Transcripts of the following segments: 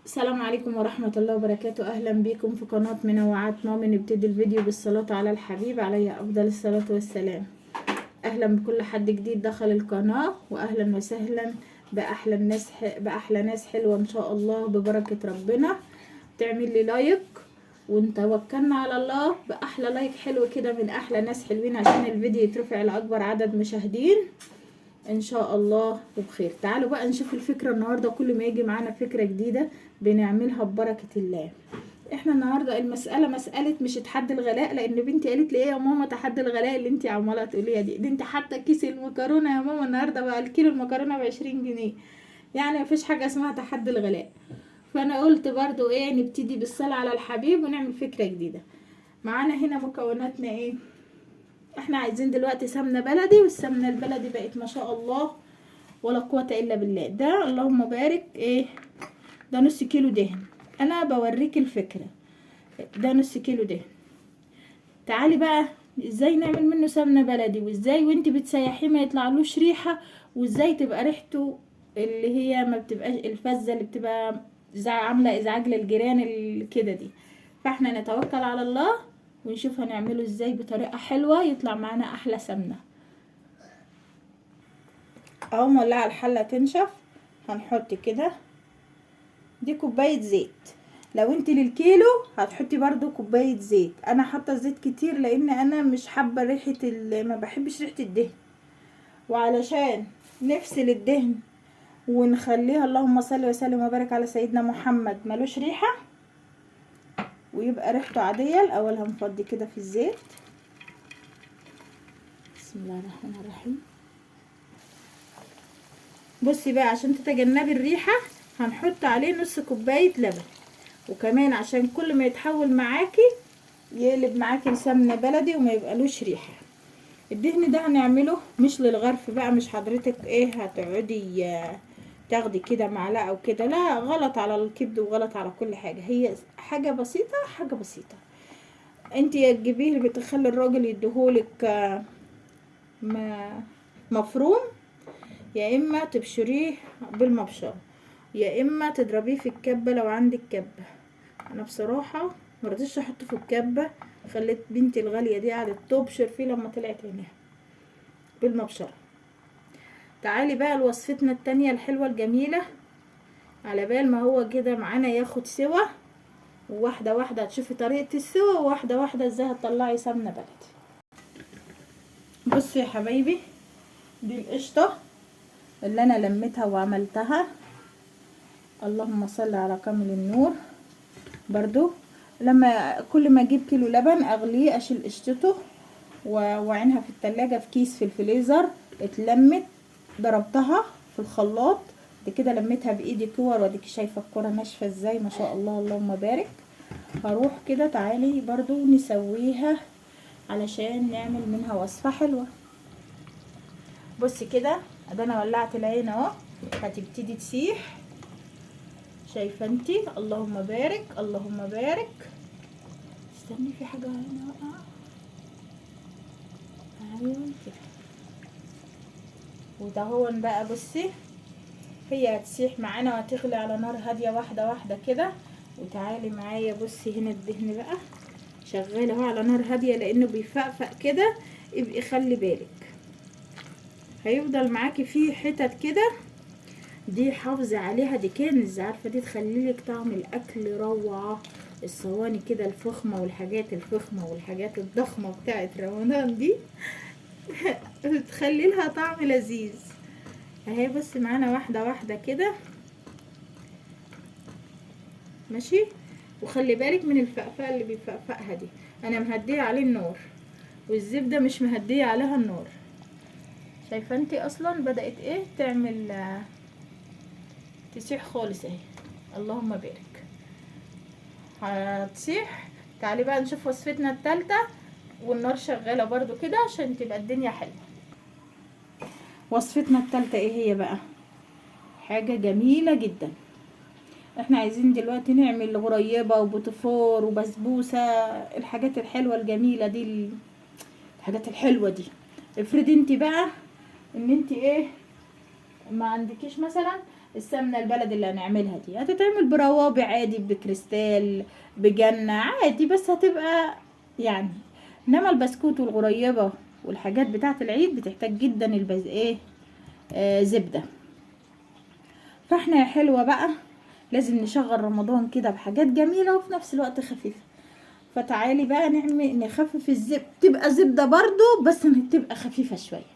السلام عليكم ورحمة الله وبركاته. أهلا بكم في قناة منوعات مامي. نبتدي الفيديو بالصلاة على الحبيب عليه أفضل الصلاة والسلام. أهلا بكل حد جديد دخل القناة، وأهلا وسهلا بأحلى الناس، بأحلى ناس حلوة إن شاء الله ببركة ربنا. تعمل لي like ونتوكلنا على الله بأحلى like حلو كده من أحلى ناس حلوين عشان الفيديو يترفع لأكبر عدد مشاهدين ان شاء الله وبخير. تعالوا بقى نشوف الفكرة النهاردة. كل ما يجي معانا فكرة جديدة بنعملها ببركة الله. احنا النهاردة المسألة مسألة مش تحدي الغلاء، لان بنتي قالت لي ايه يا ماما تحدي الغلاء اللي انتي عمالة تقوليها دي انت حتى كيس المكرونة يا ماما النهاردة بقى الكيلو المكرونة ب20 جنيه، يعني مفيش حاجة اسمها تحدي الغلاء. فانا قلت برضو ايه نبتدي بالصلاة على الحبيب ونعمل فكرة جديدة. معانا هنا مكوناتنا ايه؟ احنا عايزين دلوقتي سمنة بلدي، والسمنة البلدي بقت ما شاء الله ولا قوة الا بالله. ده اللهم بارك ايه، ده نص كيلو دهن. انا بوريك الفكرة، ده نص كيلو دهن. تعالي بقى ازاي نعمل منه سمنة بلدي، وازاي وانت بتسيحيه ما يطلعلوش ريحة، وازاي تبقى ريحته اللي هي ما بتبقاش الفزة اللي بتبقى عاملة ازعاج للجيران كده دي. فاحنا نتوكل على الله ونشوف هنعمله ازاي بطريقة حلوة يطلع معانا احلى سمنة. اهو مولعة الحلة تنشف. هنحط كده دي كوباية زيت. لو انت للكيلو هتحطي برضو كوباية زيت. انا حاطة زيت كتير لان انا مش حابة ريحة ما بحبش ريحة الدهن، وعلشان نفصل الدهن ونخليها اللهم صل وسلم وبارك على سيدنا محمد ملوش ريحة ويبقى ريحته عادية. الاول هنفضي كده في الزيت. بسم الله الرحمن الرحيم. بصي بقى عشان تتجنبي الريحة هنحط عليه نص كوباية لبن، وكمان عشان كل ما يتحول معاكي يقلب معاكي لسمنة بلدي وما يبقالوش ريحة. الدهن ده هنعمله مش للغرف بقى، مش حضرتك ايه هتقعدي تاخدي كده معلقة وكده، لا غلط على الكبد وغلط على كل حاجة. هي حاجة بسيطة، حاجة بسيطة. انت يا تجيبيه بتخلي الراجل يديهولك مفروم، يا اما تبشريه بالمبشره، يا اما تضربيه في الكبه لو عندك كبه. انا بصراحه مرضتش احطه في الكبه، خليت بنتي الغاليه دي قعدت تبشر فيه لما طلعت عينيها بالمبشره. تعالي بقى لوصفتنا التانية الحلوه الجميله. على بال ما هو كده معانا ياخد سوا، وواحده واحده هتشوفي طريقه السوا، وواحده واحده ازاي هتطلعي سمنه بلدي. بصي يا حبايبي، دي القشطه اللي انا لميتها وعملتها، اللهم صل على كامل النور. برضو لما كل ما اجيب كيلو لبن اغليه اشيل قشطته واعينها في التلاجة في كيس في الفريزر. اتلمت، ضربتها في الخلاط دي كده، لميتها بايدي كور، واديكي شايفه الكره ناشفه ازاي ما شاء الله اللهم بارك. هروح كده تعالي برضو نسويها علشان نعمل منها وصفه حلوه. بصي كده، ادي انا ولعت العين اهو، هتبتدي تسيح. شايفه انتي؟ اللهم بارك اللهم بارك. استني في حاجه هنا واقعه. ايوه كده، وده هو بقى. بصي هي هتسيح معانا وهتغلي على نار هاديه واحده واحده كده. وتعالي معايا بصي هنا الدهن بقى شغال اهو على نار هاديه لانه بيفقفق كده. ابقي خلي بالك هيفضل معاكي فيه حتت كده، دي حافظي عليها، دي كنز عارفه، دي تخلي لك طعم الاكل روعه. الصواني كده الفخمه والحاجات الفخمه والحاجات الضخمه بتاعت رمضان دي بتخلي لها طعم لذيذ. اهي بس معانا واحده واحده كده ماشي. وخلي بالك من الفقفقه اللي بيفقفقها دي، انا مهديه عليه النار والزبده مش مهديه عليها النار. شايفه انتي اصلا بدات ايه تعمل، تسيح خالص اهي اللهم بارك، هتسيح. تعالي بقى نشوف وصفتنا التالتة، والنار شغالة برضو كده عشان تبقى الدنيا حلوة. وصفتنا التالتة ايه هي بقى؟ حاجة جميلة جدا. احنا عايزين دلوقتي نعمل غريبة وبوتفور وبسبوسة، الحاجات الحلوة الجميلة دي، الحاجات الحلوة دي. افرضي انتي بقى ان انتي ايه ما عندكيش مثلا السمنة البلدي اللي هنعملها دي هتتعمل بروابي عادي، بكريستال، بجنه عادي، بس هتبقى يعني. انما البسكوت والغريبة والحاجات بتاعه العيد بتحتاج جدا البز ايه زبدة. فاحنا يا حلوة بقى لازم نشغل رمضان كده بحاجات جميلة وفي نفس الوقت خفيفة. فتعالي بقى نعمل نخفف الزبدة، تبقى زبدة برضو بس تبقى خفيفة شوية،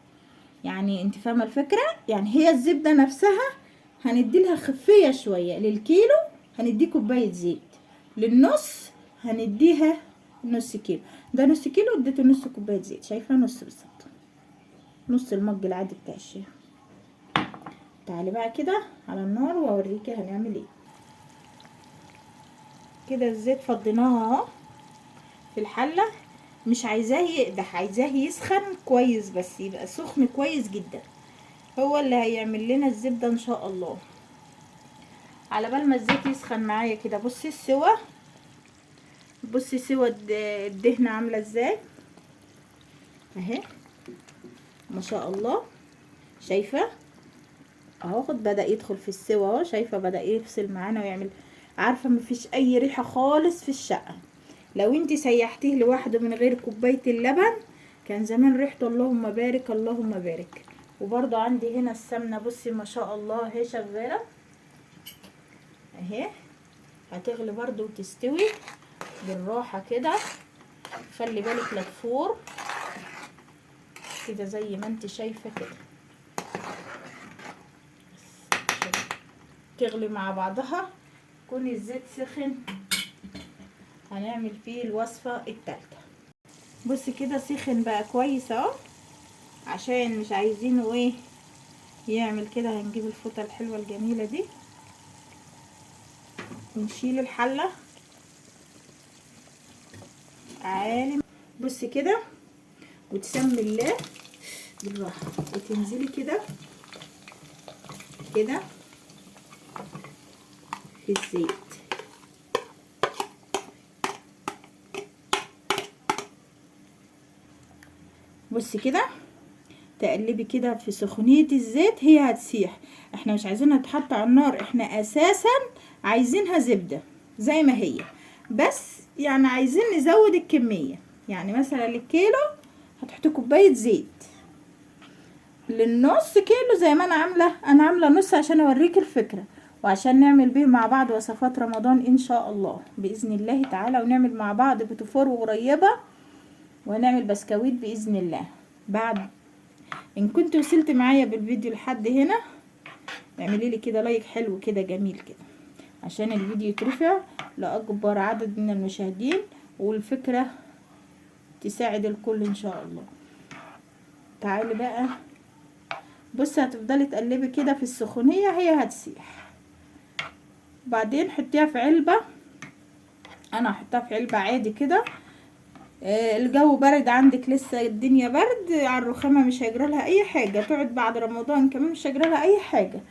يعني انت فاهمه الفكرة. يعني هي الزبدة نفسها هندي لها خفيه شوية. للكيلو هنديه كوباية زيت، للنص هنديها نص كيلو. ده نص كيلو اديته نص كوباية زيت، شايفه نص بالظبط، نص المج العادي بتاع الشاي. تعالي بقى كده على النار واوريكي هنعمل ايه. كده الزيت فضيناها اهو في الحلة، مش عايزاه يقدح، عايزاه يسخن كويس، بس يبقى سخن كويس جدا، هو اللي هيعمل لنا الزبدة ان شاء الله. على بال ما الزيت يسخن معايا كده، بصي السوا، بصي سوا الدهنه عامله ازاي اهي، ما شاء الله. شايفه اهو، خد بدأ يدخل في السوا اهو، شايفه بدأ يفصل معانا ويعمل، عارفه مفيش اي ريحه خالص في الشقة. لو انتي سيحتيه لوحده من غير كوباية اللبن كان زمان ريحته اللهم بارك اللهم بارك. وبرده عندي هنا السمنة، بصي ما شاء الله اهي شغالة اهي، هتغلي برده وتستوي بالراحة كده. خلي بالك لا تفور كده زي ما انت شايفه كده، تغلي مع بعضها. يكون الزيت سخن، هنعمل فيه الوصفة التالتة. بصي كده سخن بقى كويس اهو، عشان مش عايزينه ايه يعمل كده. هنجيب الفوطة الحلوة الجميلة دي ونشيل الحلة عالي. بصي كده، وتسمي الله بالراحة، وتنزلي كده كده في الزيت. بصي كده تقلبي كده في سخونية الزيت، هي هتسيح. احنا مش عايزينها تتحط على النار، احنا اساسا عايزينها زبدة زي ما هي، بس يعني عايزين نزود الكمية. يعني مثلا للكيلو هتحطي كوباية زيت، للنص كيلو زي ما انا عاملة، انا عاملة نص عشان اوريك الفكرة، وعشان نعمل بيه مع بعض وصفات رمضان ان شاء الله بإذن الله تعالى، ونعمل مع بعض بتفور وغريبة، ونعمل بسكويت بإذن الله. بعد ان كنت وصلت معايا بالفيديو لحد هنا، اعملي لي كده لايك حلو كده جميل كده، عشان الفيديو يترفع لاكبر عدد من المشاهدين، والفكرة تساعد الكل ان شاء الله. تعالي بقى بصي، هتفضلي تقلبي كده في السخونية، هي هتسيح. بعدين حطيها في علبة، انا هحطها في علبة عادي كده. الجو برد عندك لسه، الدنيا برد على الرخامة، مش هيجرى لها اي حاجة، تقعد بعد رمضان كمان مش هيجرى لها اي حاجة.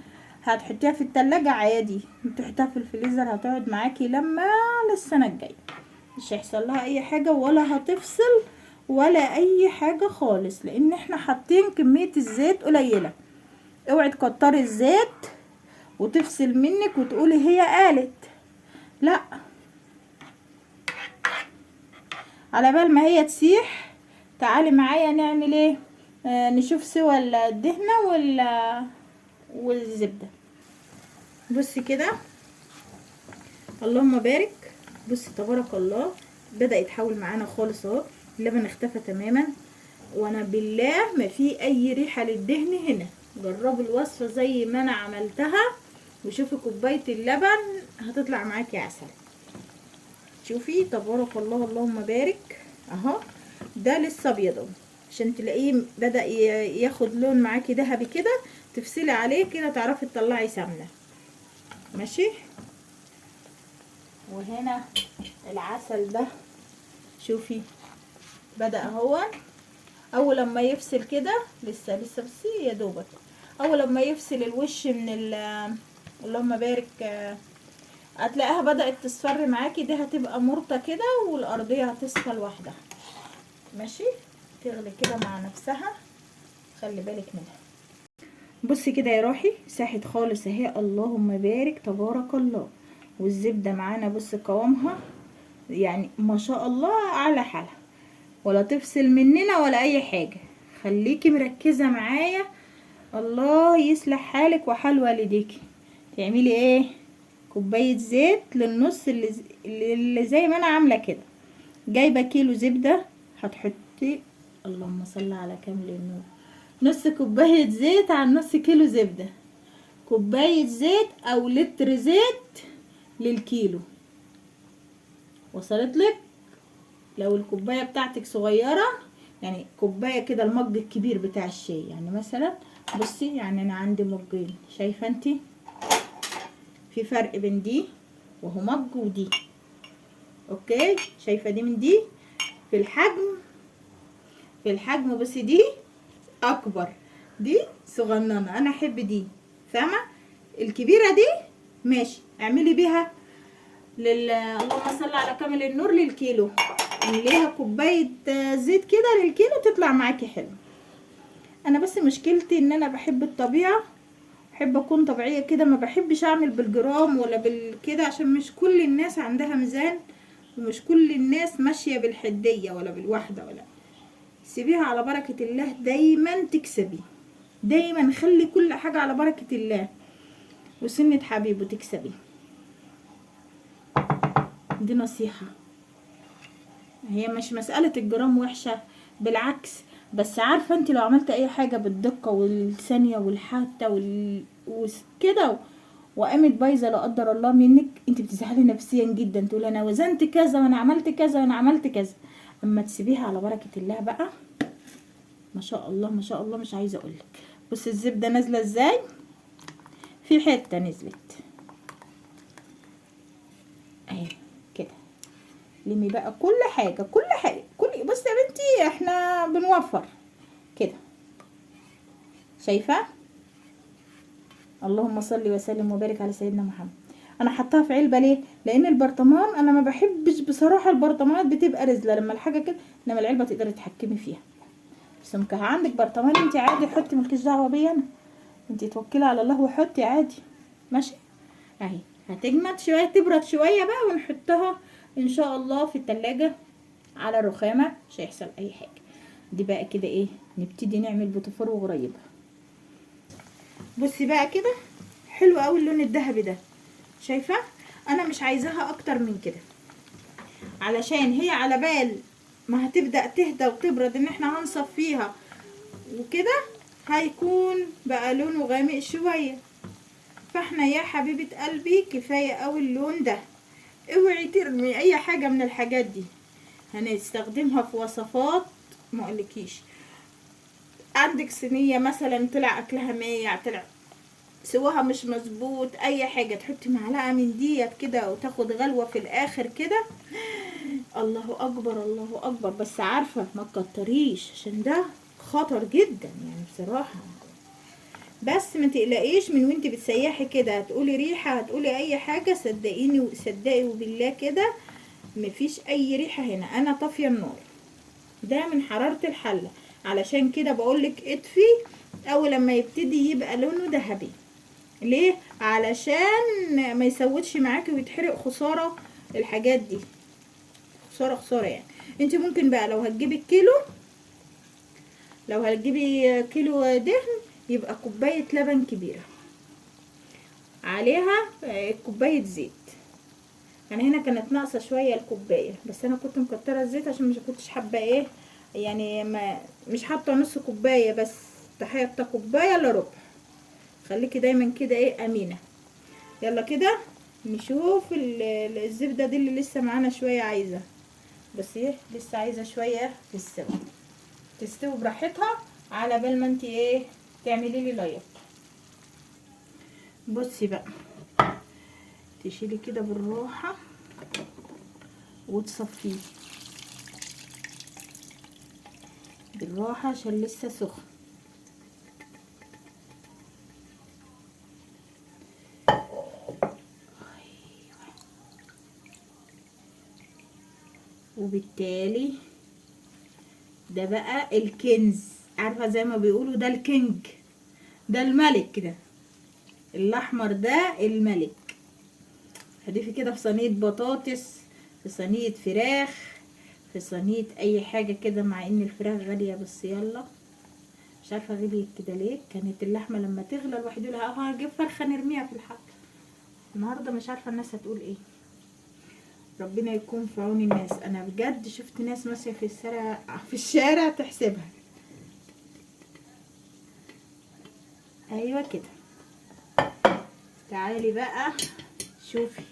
هتحطيها في التلاجة عادي، تحطيها في الفريزر هتقعد معاكي لما للسنة الجاية، مش هيحصل لها اي حاجة ولا هتفصل ولا اي حاجة خالص، لان احنا حاطين كمية الزيت قليلة. اوعي تكتري الزيت وتفصل منك وتقولي هي قالت، لا، على بال ما هي تسيح تعالي معايا نعمل ايه. نشوف سوى الدهنة والزبدة. بصي كده اللهم بارك، بصي تبارك الله بدأ يتحول معانا خالص اهو، اللبن اختفى تماما، وانا بالله ما في اي ريحة للدهن هنا. جربوا الوصفة زي ما انا عملتها وشوفي كوباية اللبن هتطلع معاكي عسل. شوفي تبارك الله اللهم بارك اهو، ده لسه ابيض اهو، عشان تلاقيه بدأ ياخد لون معاكي ذهبي كده، تفصلي عليه كده تعرفي تطلعي سمنة. ماشي. وهنا العسل ده شوفي بدأ هو اول لما يفصل كده، لسه لسه بس يا دوبك، اول لما يفصل الوش من اللهم بارك، هتلاقيها بدأت تصفر معاكي. دي هتبقى مرطة كده والأرضية هتصفى لوحدها. ماشي، تغلي كده مع نفسها، خلي بالك منها. بصي كده يا روحي، ساحت خالص اهي، اللهم بارك تبارك الله. والزبده معانا بصي قوامها يعني ما شاء الله على حالها، ولا تفصل مننا ولا اي حاجة. خليكي مركزه معايا، الله يصلح حالك وحال والديكي. تعملي ايه؟ كوباية زيت للنص اللي زي ما انا عامله كده. جايبه كيلو زبدة، هتحطي اللهم صل على كامل النور، نص كوباية زيت على نص كيلو زبدة، كوباية زيت او لتر زيت للكيلو. وصلت لك؟ لو الكوباية بتاعتك صغيرة، يعني كوباية كده المج الكبير بتاع الشاي، يعني مثلا بصي، يعني انا عندي مجين، شايفه انتي في فرق بين دي وهو مج ودي، okay؟ شايفه دي من دي في الحجم، في الحجم بصي دي اكبر، دي صغننه، انا احب دي، فاهمه؟ الكبيرة دي ماشي اعملي بيها اللهم صل على كامل النور للكيلو، امليها كوباية زيت كده للكيلو تطلع معاكي حلو. انا بس مشكلتي ان انا بحب الطبيعة، بحب اكون طبيعية كده، ما بحبش اعمل بالجرام ولا بالكده، عشان مش كل الناس عندها ميزان، ومش كل الناس ماشية بالحديه ولا بالوحدة ولا. سيبيها على بركة الله، دايما تكسبي، دايما خلي كل حاجة على بركة الله وسنة حبيبه تكسبي. دي نصيحة، هي مش مسألة الجرام وحشة، بالعكس، بس عارفة انت لو عملت اي حاجة بالدقة والثانية والحتة وكده وقامت بايظة لا قدر الله منك، انت بتزعلي نفسيا جدا، تقولي انا وزنت كذا وانا عملت كذا وانا عملت كذا. اما تسيبيها على بركة الله بقى، ما شاء الله ما شاء الله، مش عايزة اقولك. بصي الزبدة نازلة ازاي، في حتة نزلت اهي كده. لمي بقى كل حاجة، كل حاجة، كل بصي يا بنتي احنا بنوفر كده، شايفة؟ اللهم صل وسلم وبارك على سيدنا محمد. انا حطاها في علبة ليه؟ لان البرطمان انا ما بحبش بصراحة، البرطمانات بتبقى رزلة لما الحاجة كده، انما العلبة تقدري تتحكمي فيها. سمكها عندك برطمان انت عادي حطي، مالكيش دعوة بيا انا، انت توكلي على الله وحطي عادي، ماشي؟ اهي هتجمد شوية، تبرد شوية بقى، ونحطها ان شاء الله في التلاجة على الرخامة، مش هيحصل اي حاجة. دي بقى كده ايه، نبتدي نعمل بوتيفور وغريبة. بصي بقى كده حلو قوي اللون الذهبي ده، شايفة؟ انا مش عايزاها اكتر من كده، علشان هي على بال ما هتبدأ تهدى وتبرد ان احنا هنصفيها وكده، هيكون بقى لونه غامق شوية. فاحنا يا حبيبة قلبي كفاية قوي اللون ده، اوعي ترمي اي حاجة من الحاجات دي، هنستخدمها في وصفات ما اقولكيش. عندك صينية مثلا طلع اكلها مايع، طلع سواها مش مظبوط، اي حاجة تحطي معلقة من ديت كده وتاخد غلوة في الاخر كده، الله اكبر الله اكبر. بس عارفة ما تكتريش عشان ده خطر جدا يعني بصراحة. بس ما تقلقيش من وانت بتسيحي كده، هتقولي ريحة هتقولي اي حاجة، صدقيني وصدقي وبالله كده مفيش اي ريحة هنا، انا طافية النار ده من حرارة الحلة، علشان كده بقولك اطفي اول لما يبتدي يبقى لونه ذهبي. ليه؟ علشان ما يسودش معاكي ويتحرق، خسارة الحاجات دي، خسارة خسارة يعني. انت ممكن بقى لو هتجيبي الكيلو، لو هتجيبي كيلو دهن يبقى كوباية لبن كبيرة عليها كوباية زيت. يعني هنا كانت ناقصة شوية الكوباية، بس انا كنت مكترة الزيت عشان مش كنتش حابة ايه يعني، ما مش حاطة نص كوباية بس، حاطة كوباية الا ربع. خليكي دايما كده ايه امينة. يلا كده نشوف الزبدة دي اللي لسه معانا شوية عايزة، بس ايه لسه عايزة شوية في السوا، تستوي براحتها على بال ما انت ايه تعملي لي لايك. بصي بقى تشيلي كده بالراحة وتصفية بالراحة عشان لسه سخن. وبالتالي ده بقى الكنز، عارفة زي ما بيقولوا ده الكينج، ده الملك كده، الاحمر ده الملك. هضيفي كده في صينية بطاطس، في صينية فراخ، في صينية اي حاجة كده، مع ان الفراخ غالية بس يلا مش عارفه غليت كده ليه. كانت اللحمة لما تغلى الواحد يقول ها هجيب فرخة نرميها في الحق. النهارده مش عارفه الناس هتقول ايه. ربنا يكون في عون الناس. انا بجد شفت ناس ماشية في الشارع تحسبها. ايوه كده. تعالي بقى شوفي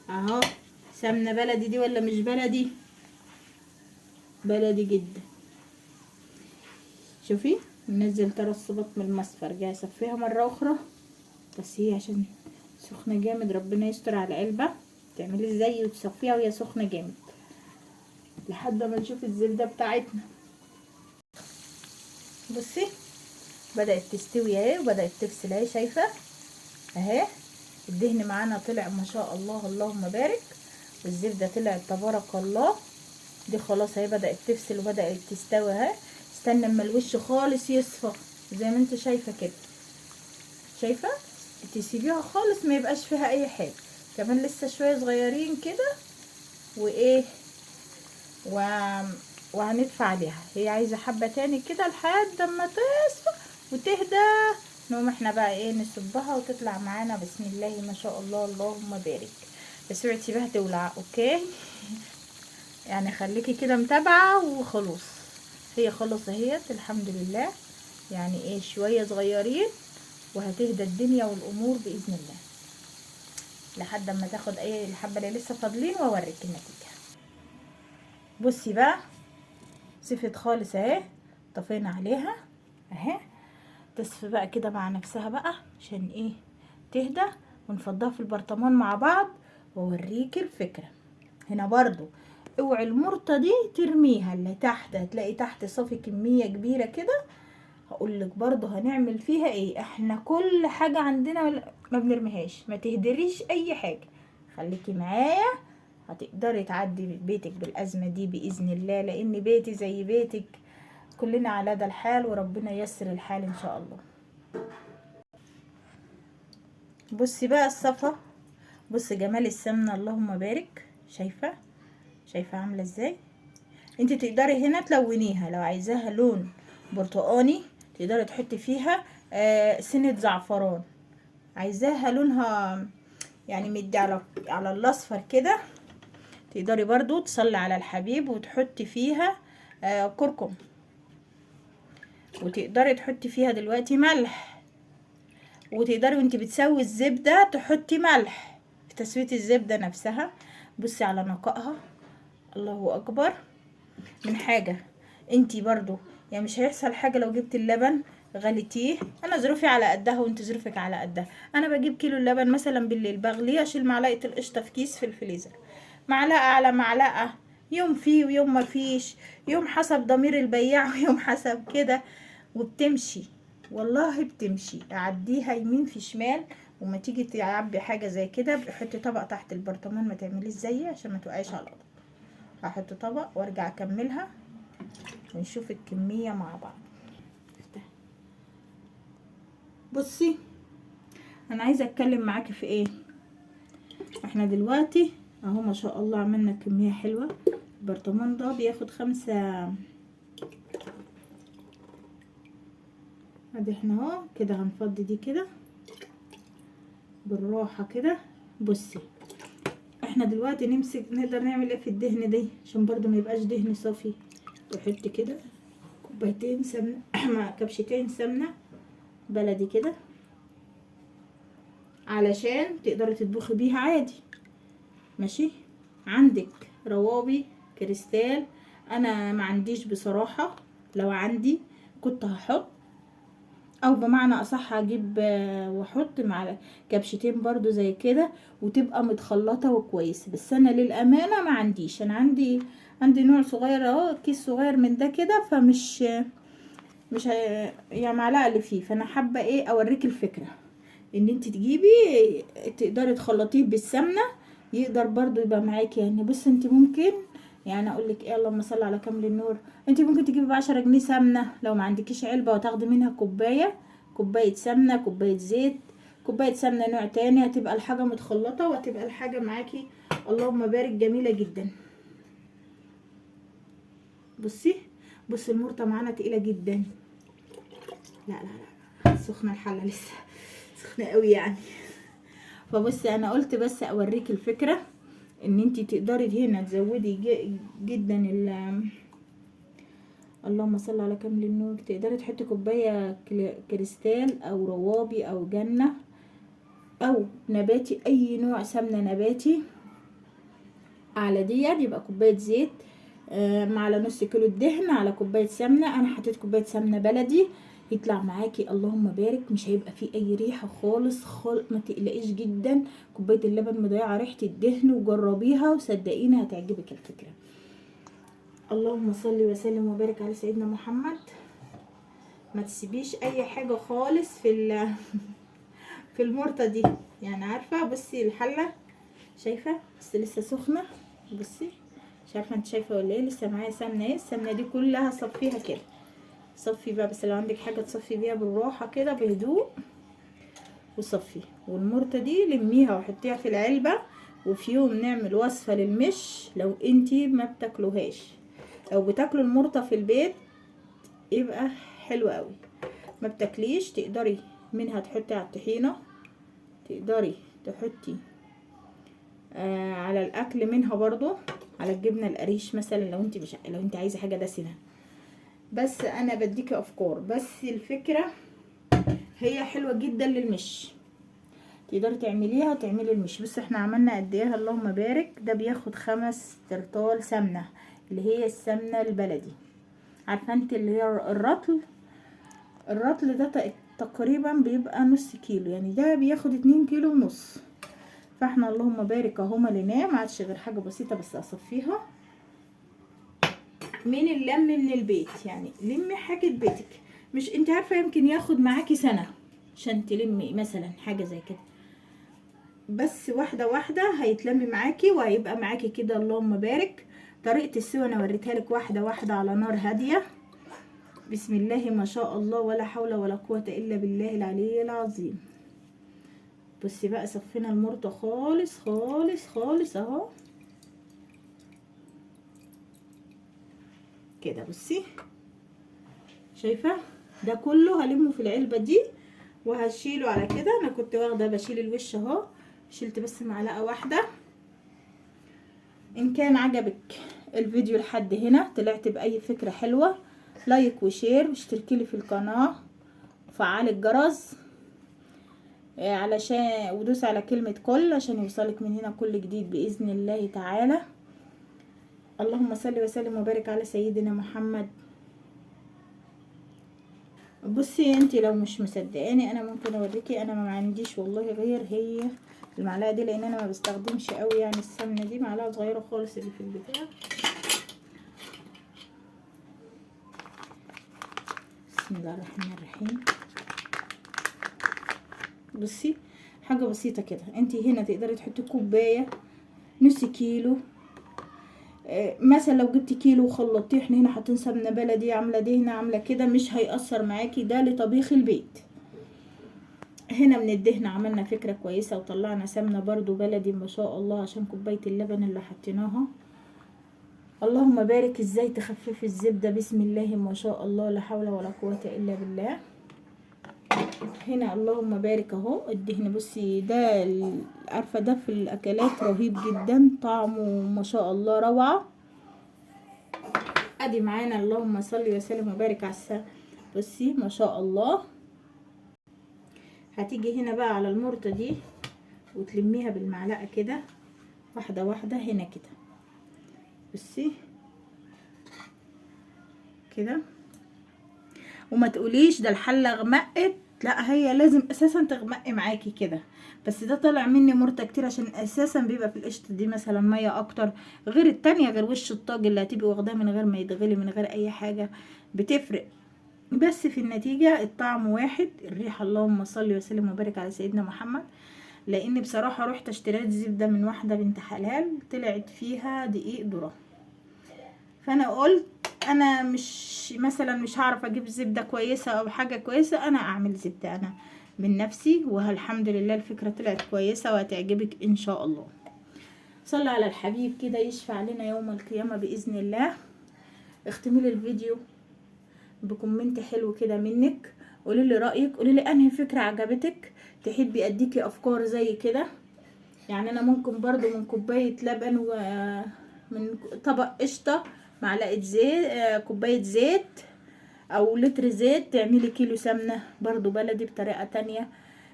اهو، سمنه بلدي دي ولا مش بلدي؟ بلدي جدا. شوفي ننزل ترسبات من المصفى، ارجعي صفيها مرة اخرى، بس هي عشان سخنة جامد ربنا يستر على العلبة. تعملي ازاي وتصفيها وهي سخنة جامد لحد ما نشوف الزبدة بتاعتنا. بصي بدات تستوي اهي، وبدات تفصل اهي، شايفه اهي الدهن معانا طلع ما شاء الله اللهم بارك، والزبده طلعت تبارك الله. دي خلاص اهي بدات تفصل وبدات تستوي اهي. استنى اما الوش خالص يصفى زي ما انت شايفه كده، شايفه تسيبيها خالص ما يبقاش فيها اي حاجة. كمان لسه شوية صغيرين كده وايه وهندفع عليها. هي عايزه حبه تاني كده لحد اما تصفى وتهدى، نقوم احنا بقى ايه نصبها وتطلع معانا بسم الله ما شاء الله اللهم بارك. بس اوعي تسيبيها تولع، okay؟ يعني خليكي كده متابعه وخلاص. هي خلاص اهيت الحمد لله، يعني ايه شوية صغيرين وهتهدى الدنيا والامور باذن الله لحد اما تاخد اي الحبة اللي لسه فاضلين واوريك النتيجة. بصي بقى صفت خالص اهي، طفينا عليها اهي، تصفي بقى كده مع نفسها بقى عشان ايه تهدى، ونفضها في البرطمان مع بعض واوريك الفكرة. هنا برضو اوعي المرطه دي ترميها، اللي تحت هتلاقي تحت صافي كمية كبيرة كده. هقولك برضو هنعمل فيها ايه. احنا كل حاجة عندنا ما بنرميهاش، ما تهدريش اي حاجة، خليكي معايا هتقدري تعدي بيتك بالازمه دي باذن الله، لان بيتي زي بيتك، كلنا على ده الحال وربنا ييسر الحال ان شاء الله. بصي بقى الصفا، بصي جمال السمنة اللهم بارك، شايفه شايفه عامله ازاي. انت تقدري هنا تلونيها لو عايزاها لون برتقاني، تقدري تحطي فيها سنة زعفران، عايزاها لونها يعني مدي على الاصفر كده، تقدري برضو تصلي على الحبيب وتحطي فيها كركم، وتقدري تحطي فيها دلوقتي ملح، وتقدري وانت بتسوي الزبدة تحطي ملح في تسويه الزبدة نفسها. بصي على نقائها الله اكبر من حاجة. انتي برضو يعني مش هيحصل حاجة لو جبت اللبن غليتيه، انا ظروفي على قدها وانت ظروفك على قدها. انا بجيب كيلو اللبن مثلا بالليل بغليه، اشيل معلقه القشطه في كيس في الفريزر، معلقه على معلقه، يوم فيه ويوم ما فيش، يوم حسب ضمير البياع ويوم حسب كده، وبتمشي والله بتمشي. اعديها يمين في شمال، وما تيجي تعبي حاجة زي كده حطي طبق تحت البرطمان، ما تعمليش زيي عشان ما توقعيش على الارض. هحط طبق وارجع اكملها ونشوف الكمية مع بعض. بصي انا عايزه اتكلم معاكي في ايه. احنا دلوقتي اهو ما شاء الله عملنا كمية حلوة. البرطمان ده بياخد 5، ادي احنا اهو كده هنفضي دي كده بالراحة كده. بصي احنا دلوقتي نمسك، نقدر نعمل ايه في الدهن دي عشان برضو ما يبقاش دهن صافي. وحط كده كوبايتين سمنه مع كبشتين سمنه بلدي كده علشان تقدري تطبخي بيها عادي. ماشي، عندك روابي كريستال، انا ما عنديش بصراحة، لو عندي كنت هحط، او بمعنى اصح هجيب واحط مع كبشتين برضو زي كده وتبقى متخلطه وكويسة. بس انا للامانة ما عنديش، انا عندي نوع صغير اهو، كيس صغير من ده كده، فمش مش يعني معلقه اللي فيه. فانا حابة ايه اوريك الفكرة ان انت تجيبي تقدري تخلطيه بالسمنه، يقدر برضو يبقى معاكي. يعني بص انت ممكن، يعني اقول لك ايه، اللهم صل على كامل النور، انت ممكن تجيبي ب10 جنيه سمنه لو ما عندكيش علبة، وتاخدي منها كوباية كوباية سمنه، كوباية زيت، كوباية سمنه نوع تاني، هتبقى الحاجة متخلطه وهتبقى الحاجة معاكي اللهم بارك جميلة جدا. بصي بصي المرطه معانا تقيلة جدا. لا لا لا سخنة الحلة لسه سخنة قوي يعني. فبصي انا قلت بس اوريك الفكرة ان انتي تقدري هنا تزودي جدا اللهم صل على كامل النور. تقدري تحطي كوباية كريستال او روابي او جنة او نباتي، اي نوع سمنه نباتي على دي، يبقى كوباية زيت على نص كيلو الدهن على كوباية سمنه. انا حطيت كوباية سمنه بلدي، يطلع معاكي اللهم بارك، مش هيبقى فيه اي ريحه خالص خالص، ما تقلقيش جدا. كوباية اللبن مضيعة ريحه الدهن، وجربيها وصدقيني هتعجبك الفكرة. اللهم صل وسلم وبارك على سيدنا محمد. ما تسيبيش اي حاجة خالص في في المرطه دي يعني، عارفه. بصي الحلة شايفه بس لسه سخنة، بصي مش عارفه انت شايفه ولا ايه، لسه معايا سمنه اهي. السمنة دي كلها صفيها كده، صفي بقى، بس لو عندك حاجة تصفي بيها بالراحة كده بهدوء وصفي. والمرطه دي لميها وحطيها في العلبة، وفي يوم نعمل وصفه للمش لو انتي ما بتاكلوهاش، لو بتاكلوا المرطه في البيت يبقى حلو قوي. ما بتاكليش تقدري منها تحطي على الطحينه، تقدري تحطي على الاكل منها برضو، على الجبنة القريش مثلا لو انت مش لو انت عايزه حاجة دسمة. بس انا بديكي افكار، بس الفكرة هي حلوة جدا للمش، تقدري تعمليها وتعملي المش. بس احنا عملنا قد ايه اللهم بارك، ده بياخد 5 ترطال سمنه اللي هي السمنة البلدي، عارفه انت اللي هي الرطل. الرطل ده تقريبا بيبقى نص كيلو، يعني ده بياخد 2.5 كيلو. فاحنا اللهم بارك اهو مليناه، ما عادش غير حاجة بسيطة بس اصفيها من اللم من البيت. يعني لمي حاجة بيتك، مش انت عارفه يمكن ياخد معاكي سنة عشان تلمي مثلا حاجة زي كده، بس واحدة واحدة هيتلم معاكي وهيبقى معاكي كده اللهم بارك. طريقه السوا انا وريتها لك واحدة واحدة على نار هادية، بسم الله ما شاء الله ولا حول ولا قوة الا بالله العلي العظيم. بصي بقى صفينا المرطه خالص خالص خالص اهو كده. بصي شايفه ده كله هلمه في العلبة دي وهشيله على كده. انا كنت واخده بشيل الوش اهو، شلت بس معلقه واحدة. ان كان عجبك الفيديو لحد هنا، طلعت باي فكرة حلوة، like و share واشتركي لي في القناة وفعلي الجرس علشان، ودوس على كلمة كل عشان يوصلك من هنا كل جديد باذن الله تعالى. اللهم صل وسلم وبارك على سيدنا محمد. بصي انتي لو مش مصدقاني انا ممكن اوريكي، انا ما عنديش والله غير هي المعلقة دي، لان انا ما بستخدمش قوي يعني السمنة دي، معلقه صغيرة خالص اللي في البتاع. بسم الله الرحمن الرحيم. بصي حاجة بسيطة كده، انتي هنا تقدري تحطي كوباية، نص كيلو مثلا، لو جبتي كيلو وخلطتيه، احنا هنا حاطين سمنه بلدي عامله دهنه عامله كده، مش هيأثر معاكي، ده لطبيخ البيت. هنا من الدهن عملنا فكرة كويسة وطلعنا سمنه برضو بلدي ما شاء الله عشان كوباية اللبن اللي حطيناها. اللهم بارك. ازاي تخففي الزبدة، بسم الله ما شاء الله لا حول ولا قوة الا بالله. هنا اللهم بارك اهو الدهن. بصي ده عارفه ده في الاكلات رهيب جدا، طعمه ما شاء الله روعه. ادي معانا اللهم صل وسلم وبارك على السلام. بصي ما شاء الله. هتيجي هنا بقى على المرطه دي وتلميها بالمعلقه كده واحدة واحدة هنا كده. بصي كده، وما تقوليش ده الحلة غمقت، لا هي لازم اساسا تغمقي معاكي كده. بس ده طالع مني مرطه كتير عشان اساسا بيبقى في القشطه دي مثلا مية اكتر غير التانية، غير وش الطاجن اللي هتبقي واخداه من غير ما يتغلي من غير اي حاجة، بتفرق. بس في النتيجة الطعم واحد، الريحة اللهم صل وسلم وبارك على سيدنا محمد. لان بصراحة رحت اشتريت زبدة من واحدة بنت حلال طلعت فيها دقيق ذره، فانا قلت انا مش مثلا مش هعرف اجيب زبدة كويسة او حاجة كويسة، انا اعمل زبدة انا من نفسي، والحمد لله الفكرة طلعت كويسة وهتعجبك ان شاء الله. صلي على الحبيب كده يشفع لنا يوم القيامة بإذن الله. اختمي لي الفيديو ب comment حلو كده منك، قولي لي رأيك، قولي لي انهي فكرة عجبتك، تحبي اديكي افكار زي كده. يعني انا ممكن برضو من كوباية لبن ومن طبق قشطة، معلقة زيت، كوباية زيت او لتر زيت، تعملي كيلو سمنة برضو بلدي بطريقة تانية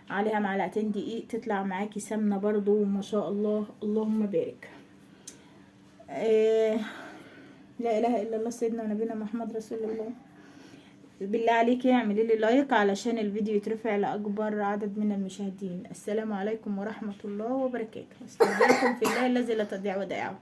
عليها معلقتين دقيق، تطلع معاكي سمنة برضو ما شاء الله، اللهم بارك. لا اله الا الله سيدنا ونبينا محمد رسول الله. بالله عليكي اعملي لي like علشان الفيديو يترفع لاكبر عدد من المشاهدين. السلام عليكم ورحمة الله وبركاته. استودعكم في الله الذي لا تضيع ودائعه.